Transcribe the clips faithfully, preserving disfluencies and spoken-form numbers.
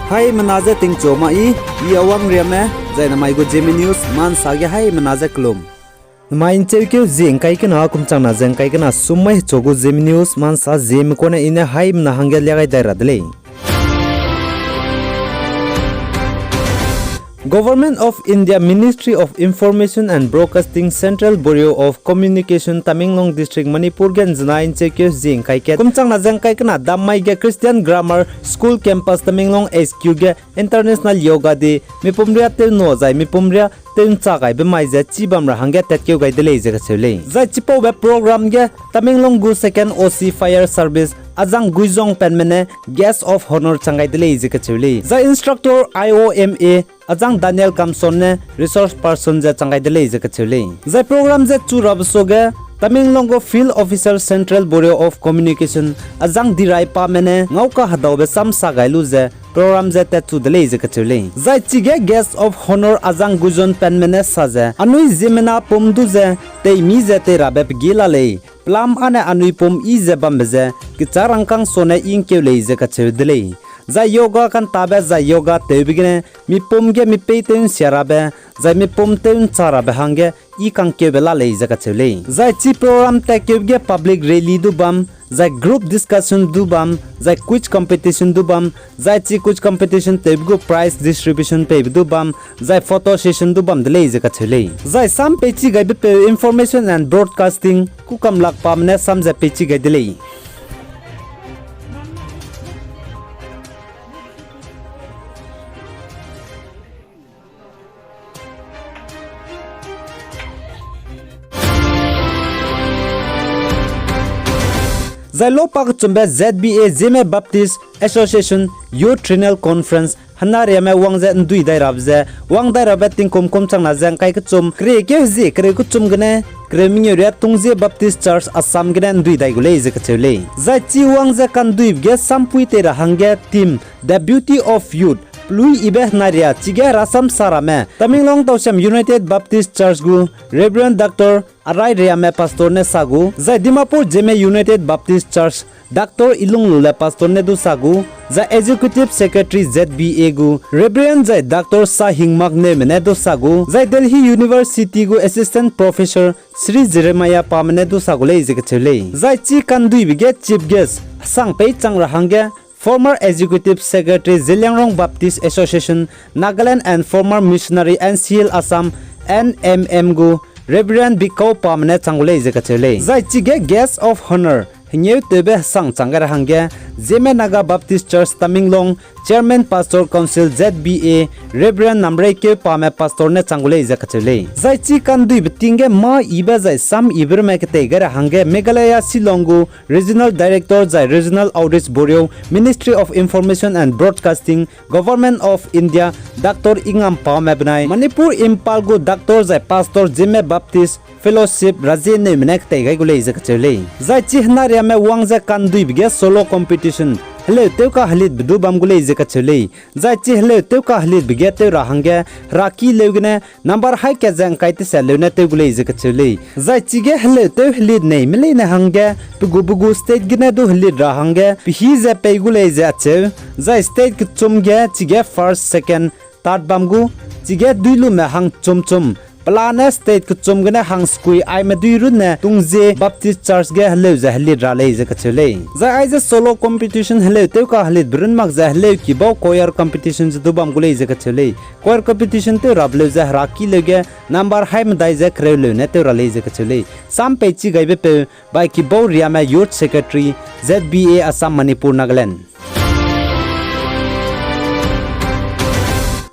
Haimena je tingchu ma i, i Awang Riame, zai namai gu Zeme News ma nsa ge haimena je kelum. Namai ncheukeu zie ngkai kena, kum changna ze ngkai kena sum mai hechu gu Zeme News ma nsa Zeme kune i ne haimena hangge lia gai dai ra de lei. Government of India, Ministry of Information and Broadcasting, Central Bureau of Communication, Tamenglong District, Manipur ge nzenai ncheukeu zie ngkai kat, kum changna ze ngkai kena dam mai ge Christian Grammar School Campus Tamenglong H Q ge International Yoga Day mipum riâ tew na zai mipum riâ tew ncha gaibe mai ze chibam ra hangge tatkeu gai de lei ze kacheu lei. Zai chipaube program ge Tamenglong gu Second O C Fire Service Azang Guizong Penme ne Guest of Honour chang gai de lei ze kacheu lei. Zai instructor I O M A Azang Daniel Kamson ne resource person ze chang gai de lei ze kacheu lei. Zai program je chu rabe suage Tamenglong gu Field Officer Central Bureau of Communication Azang Dirai Pame ne ngau kahedaube sam sa gai lu ze program je tatchu de lei ze kacheu lei. Zai chige Guest of Honour Azang Guizong Penme ne sa ze, anui ziemmena pum du ze teimi ze teirabe pegi la lei, pelam âne anui pum yi ze bambe ze kechârangkâng sone i ngkeu lei ze kacheu de lei. Zai yoga kantabe zai yoga tewbe gene mipum ge mipei tew nsia rabe, zai mipum tew ncha rabe hangge i kangkeube la lei ze kacheu lei. Zai chi program tatkeube ge public rally du bam, zai group discussion du bam, zai quiz competition du bam, zai chi quiz competition tewbe gu prize distribution peibe du bam, zai photo session du bam de lei ze kacheu lei. Zai sam peichi gaibepeu Information and Broadcasting Kukamlak Pame ne sam ze peichi gai de lei. Zai lopa kechumbe Z B A Zeme Baptist Association Youth Regional Conference henariame wang ze ndui dai rabe ze, wang dai rabe tingkum kum changna ze ngkai kechum, keriekeu hezie kereu kechum gene, kereu mengeu riâ Tungzie Baptist Church Assam gene ndui dai gu lei ze kacheu lei. Zai chi wang ze kanduibe ge sampui tei ra hangge theme The Beauty of Youth, pelui ibe henai riâ chige rasam sa ramme, Tamenglong Tausem United Baptist Church gu Reverend Doctor Arai Riame Pastor ne sa gu, zai Dimapur Zeme United Baptist Church Doctor Ilunglule Pastor ne du sa gu, zai Executive Secretary Z B A gu Reverend zai Doctor Sahingmak Neume ne du sa gu, zai Delhi University gu Assistant Professor Sri Jeremiah Pame ne du sa gu lei ze kacheu lei. Zai chi kanduibe ge chief guest hesang pei chang ra hangge former Executive Secretary Zeliangrong Baptist Association Nagaland and former missionary N C L Assam, N M M gu Reverend Bikau Pame ne chang gu lei ze kacheu lei. Zai chige Guest of Honour hengeu tewbe hesang chang gai ra hangge Zeme Naga Baptist Church Tamenglong Chairman Pastor Council Z B A Reverend Namreikeu Pame Pastor ne chang gu lei ze kacheu lei. Zai chi kanduibe ting ge mâ yibe zai sam yibe ramme ketei gai ra hangge Meghalaya Shillong gu Regional Director zai Regional Outreach Bureau, Ministry of Information and Broadcasting, Government of India, Doctor Ingam Pame benai Manipur Imphal gu Doctor zai Pastor Zeme Baptist Fellowship Raje Neume ne ketei gai gu lei ze kacheu lei. Zai chi henariame wang ze kanduibe ge solo competition heleu tew kahelitbe du bam gu lei ze kacheu lei. Zai chi heleu tew kahelitbe ge tew ra hangge heraki leu gene number haî kat ze ngkai teset leu ne tew gu lei ze kacheu lei. Zai chige heleu tew helit nei me leine hangge pe gu pe gu state gene du helit ra hangge pehî ze pei gu lei ze acheu. Zai state kechum ge chige first, second, third bam gu, chige duî lume hang chum chum, pelane state kechum gene hang sekui aime dui runne Tungzie Baptist Church ge heleu ze helit ra lei ze kacheu lei. Zai aize solo competition heleu tew kahelitbe run mak ze heleu kibau choir competition ze du bam gu lei ze kacheu lei. Choir competition tew rabe leu ze heraki leu ge number haî medai ze kereu leu ne tew ra lei ze kacheu lei. Sam peichi gaibepeu bai Kibauriame Youth Secretary, Z B A Assam, Manipur, Nagaland.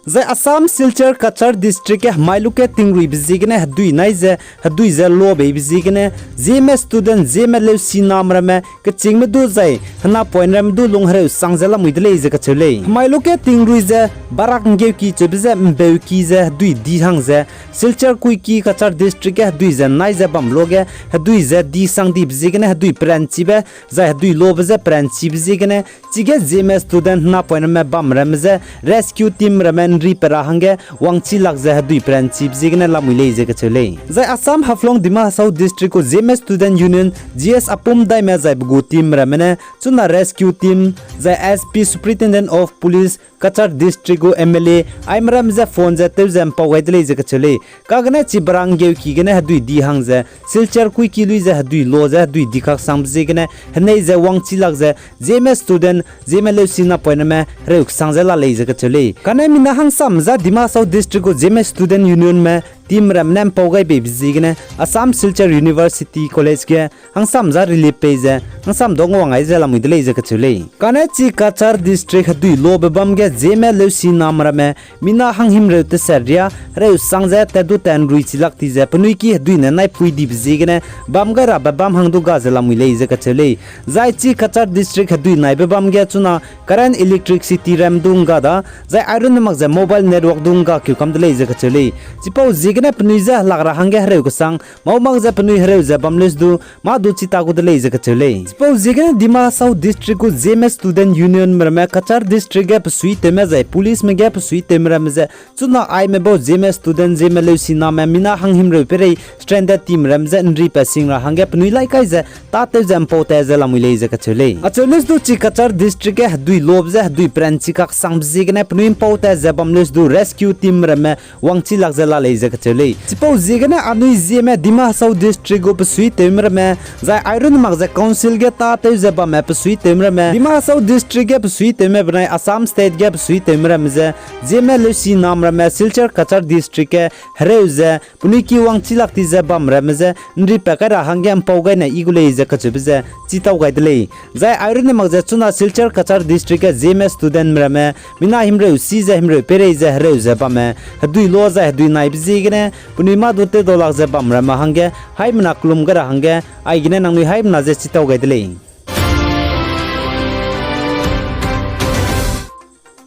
Zai Assam Silchar Cachar District ge hemai lu ge tingruibe ziegene hedui nai ze, hedui ze lobeibe ziegene, Zeme student, Zeme leusiname ramme, kechîngme du zai henapoine ramme du lung hereu sang ze lamui de lei ze kacheu lei. Hemai lu ge tingrui ze barak nggeuki cheube ze mbeuki ze hedui di hang ze, Silchar Kuiki Cachar District ge hedui ze nai ze bam lu ge hedui ze di sang dibe ziegene hedui peranchibe, zai hedui lobe je peranchibe ziegene, chige Zeme student henapoine ramme bam ramme je rescue team ramme nri pe ra hangge wangchi lak ze hedui peranchibe ziegene lamui lei ze kacheu lei. Zai Assam Haflong Dima Hasao District gu Zeme Student Union, G S Apum Daime zai pe gu team ramme ne chuna rescue team, zai S P Superintendent of Police, Cachar District gu M L A, aime ramme je phone ze tew ze mpau gai de lei ze kacheu lei. Kagene chi berang geuki gene hedui di hang ze, Silchar kuiki lui ze hedui lo ze hedui di kaksangbe ziegene, henei ze wangchi lak ze, Zeme student, Zeme leusi napoiname hereu kesang ze la lei ze kacheu lei. Kane mina hangsam za Dima Hasao District gu Zeme Student Unionme team ramme ne mpau gai beibe ziegene, Assam Silchar University College ge hangsam za relief pei ze, hangsam dongwang ai ze lamui de lei ze kacheu lei. Kane chi Cachar District hedui lobe bam ge Zeme leusi nam ramme, mina hanghimreu teset ria, hereu sang ze tat du tat nrui chi lak ti ze, penui ki hedui ne naipui dibe ziegene, bam gai rabe bam hang du ga ze lamui lei ze kacheu lei. Zai chi Cachar District hedui naibe bam ge chuna current electricity ram du ngga da, zai iron ne mak ze mobile network du ngga keu kam de lei ze kacheu lei. Chipau ziegene penui je helak ra hangge hereu kesang, mau mak ze penui hereu ze bam leus du, mâ du chi ta gu de lei ze kacheu lei. Chipau ziegene Dima Hasao District gu Zeme Student Union me ramme Cachar District ge pesuitewme zai policeme ge pesuitewme ramme ze, chuna aime bau Zeme student Zeme leusi name mina hanghimreu peirei stranded team ramme je nri pe sing ra hangge penui lai kai ze, tâtew ze mpau tat ze lamui lei ze kacheu lei. Acheu leus du chi Cachar District ge hedui lobe ze hedui peranchi kaksangbe ziegene penui mpau tat ze bam leus du rescue team ramme wangchi lak ze la lei ze kacheu lei. Chipau ziegene anui Zeme Dima Hasao District gu pesuitewme ramme, zai iron ne mak ze council ge tâtew ze bamme pesuitewme ramme, Dima Hasao District ge pesuitewme benai Assam State ge pesuitewme ramme ze, Zeme leusi nam ramme Silchar Cachar District ge hereu ze, penui ki wangchi lak ti ze bam ramme ze, nri pa kai ra hangge mpau gai ne i gu lei ze kacheube ze, chi tau gai de lei. Zai iron ne mak ze chuna Silchar Cachar District ge Zeme studentme ramme, mina himreu si ze himreu peirei ze hereu ze bamme, hedui lo zai hedui naibe ziegene, penui mâ du tewdau lak ze bam ramme hangge, haimena kelum gai ra hangge, aigene nangnui haimena ze chi tau gai de lei.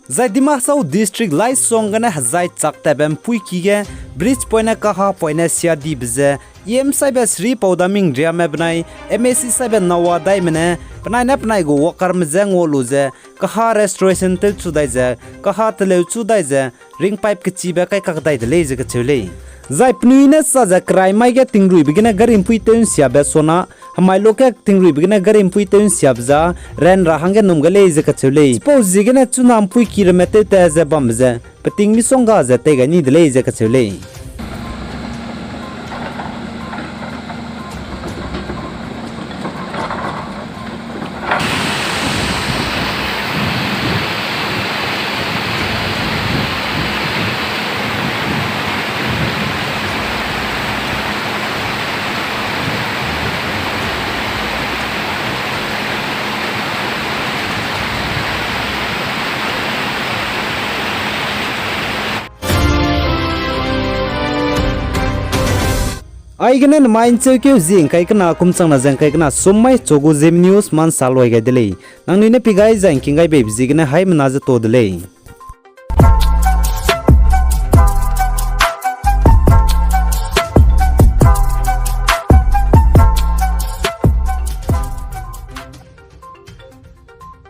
Zai Dima Hasao District Laisong gene hezai chak tatbe mpuiki ge bridge poine kaha poine sia dibe ze, E M saibe Sri Paudaming Riame benai M A C saibe Nawa Daime ne, penai ne penai gu workerme je ngua lu ze, kaha restoration tewchu dai ze, kaha teleuchu dai ze, ring pipe kechibe kai kak dai de lei ze kacheu lei. Zai penui ne sa ze kerai mai ge tingruibe gene gari mpui tew nsiabe sona, hemai lo ge tingruibe gene gari mpui tew nsiabe za, ran ra hangge num gai lei ze kacheu lei. Chipau ziegene chuna mpuiki ramme tewtat ze bambe ze, peting misongga ze tei gai ni de lei ze kacheu lei. Aigene nemai ncheukeu zie ngkai kena kum changna ze ngkai kena sum mai chu gu Zeme News mansa loi gai de lei. Nangnui ne pi gai zai ngking gai beibe ziegene haimena ze to de lei.